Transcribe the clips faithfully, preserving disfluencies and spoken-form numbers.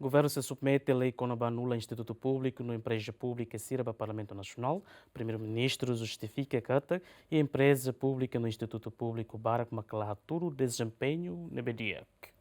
Governu sei submete lei kona-ba anula institutu públiku no empreza públika sira ba Parlamentu Nasionál. Primeiru-Ministru justifika katak iha empreza públika no institutu públiku barak mak la hatudu dezempeñu ne'ebé di'ak.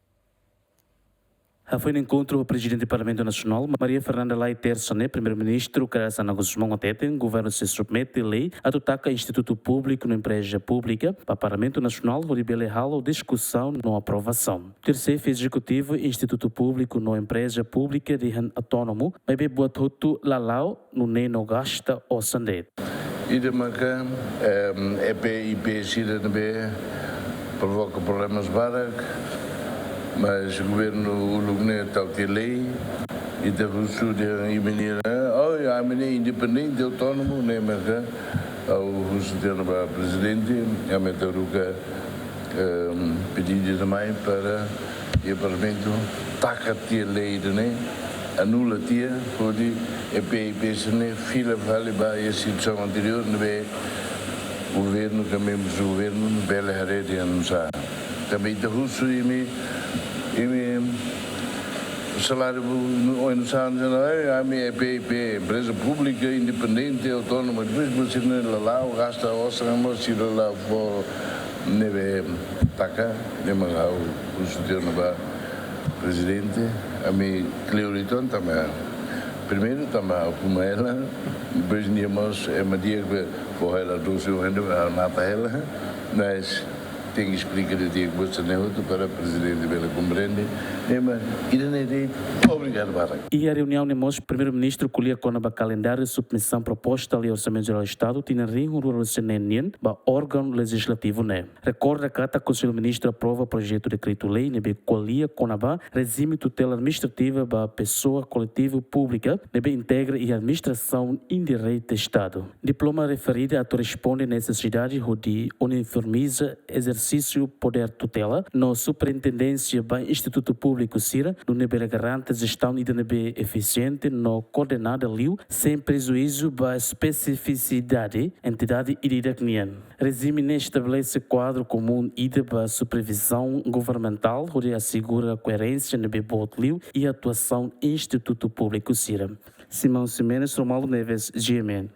Hafoin enkontru ho Prezidente Parlamentu Nasionál, Maria Fernanda Lay, Tersa ne'e, Primeiru-Ministru Kay Rala Xanana Gusmão hateten, governu sei submete lei atu taka institutu públiku no empreza públika ba Parlamentu Nasionál hodi bele halo diskusaun no aprovasaun. Tuir xefe ezekutivu, institutu públiku no empreza públika dehan autónomu, maibé buat hotu la la'o, nune'e no gasta osan de'it. Ida maka, em, E P I P sira ne'ebé provoka problemas barak, mas governu uluk ne'e tau tiha lei, ita husu dehan imi-nian, oh, ami ne'e independente, autónomu, ne'e maka ha'u husu tiha ona ba Prezidente, ami atu haruka, em, pedidu ida mai para iha Parlamentu taka tiha lei ida-ne'e, anula tiha, hodi E P I P sira-ne'e fila fali ba iha situasaun anteriór, ne'ebé governu ka membrus governu bele haree dehan nusá. Tanba ita husu imi, imi saláriu bu, oinsá, nusá, eh, ami E P I P, empreza públika, independente, autónoma, depois bu sira-ne'e la la'o, gasta osan mós sira la fó ne'ebé taka, ne'e mak ha'u husu tiha ona ba Prezidente, ami kleur uitoan tanba, primeiru tanba ha'u kuma hela, depois nia mós ema di'ak, fó hela dosi, hende, ah, nata hela, mas tenke esplika didi'ak buat sira-ne'e hotu para Prezidente bele komprende, ne'e mak ida-ne'e de'it, obrigadu barak. Iha reuniaun ne'e mós Primeiru-Ministru ko'alia kona-ba kalendáriu submisaun proposta Lei Orsamentu Jerál Estadu tinan rihun rua ruanulu-resin-neen nian ba órgaun lejizlativu ne'e. Rekorda katak Konsellu Ministru aprova projetu dekretu-lei ne'ebé ko'alia kona-ba rejime tutela administrativa ba pesoa koletivu públika ne'ebé integra iha administrasaun indireta Estadu. Diploma referida atu responde nesesidade hodi uniformiza ezersísiu podér tutela no superintendénsia ba institutu públiku sira, nune'e bele garante jestaun ida ne'ebé efisiente no koordenada liu, sein prejuízu ba espesifisidade entidade ida-idak nian. Rejime ne'e estabelese kuadru komún ida ba supervizaun governamentál, hodi asegura koerénsia ne'ebé boot liu iha atuasaun institutu públiku sira. Simão Ximenes, Romualdo Neves, G M N.